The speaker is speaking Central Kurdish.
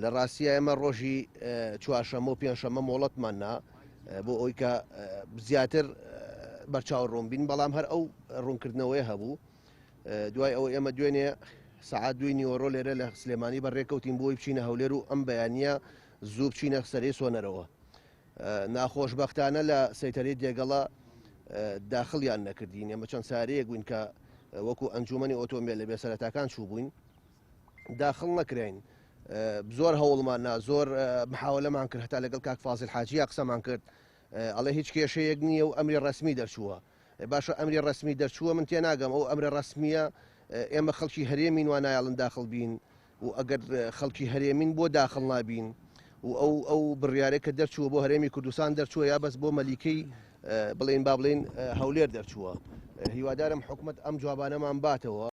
لە ڕاستیە ئێمە ڕۆژی چوارشەممە و پێنجشەممە مۆڵەتمان نا بۆ ئەوی کە زیاتر بەرچاو ڕوون بین، بەڵام هەر ئەو ڕوونکردنەوەی هەبوو. دوای ئەوە ئێمە دوێنێ سەعات دووی نیوەڕۆ لێرە لە سلێمانی بە ڕێکەوتین بۆی بچینە هەولێر و ئەم بەیانە زوو بچینە سەرەی سۆنەرەوە. ناخۆشبەختانە لە سەیتەرەی دێگەڵە داخڵیان نەکردین. ئێمە چەند سارەیەک بووین کە وەکو ئەنجومەنی ئۆتۆمبیل لە بێسەرەتاکان چوو بووین، داخڵ نەکراین. زۆر هەوڵمان نا، زۆر محاولەمان کرد، هەتا لەگەڵ کاک فازیل حاجییا قسەمان کرد، ئەڵێ هیچ کێشەیەک نییە و ئەمری ڕەسمی دەرچووە. باشە ئەمری ڕەسمی دەرچووە، من تێناگەم ئەو ئەمرە ڕەسمیە ئێمە خەڵکی هەرێمین وا نایەڵن داخڵ بین، و ئەگەر خەڵکی هەرێمین بۆ داخڵ نابین؟ و ئەو ئەو بڕیارێک کە دەرچووە بۆ هەرێمی کوردستان دەرچووە یا بەس بۆ مەلیکەی بڵێن با بڵێن هەولێر دەرچووە؟ هیوادارم حکومت ئەم جوابانەمان باتەوە.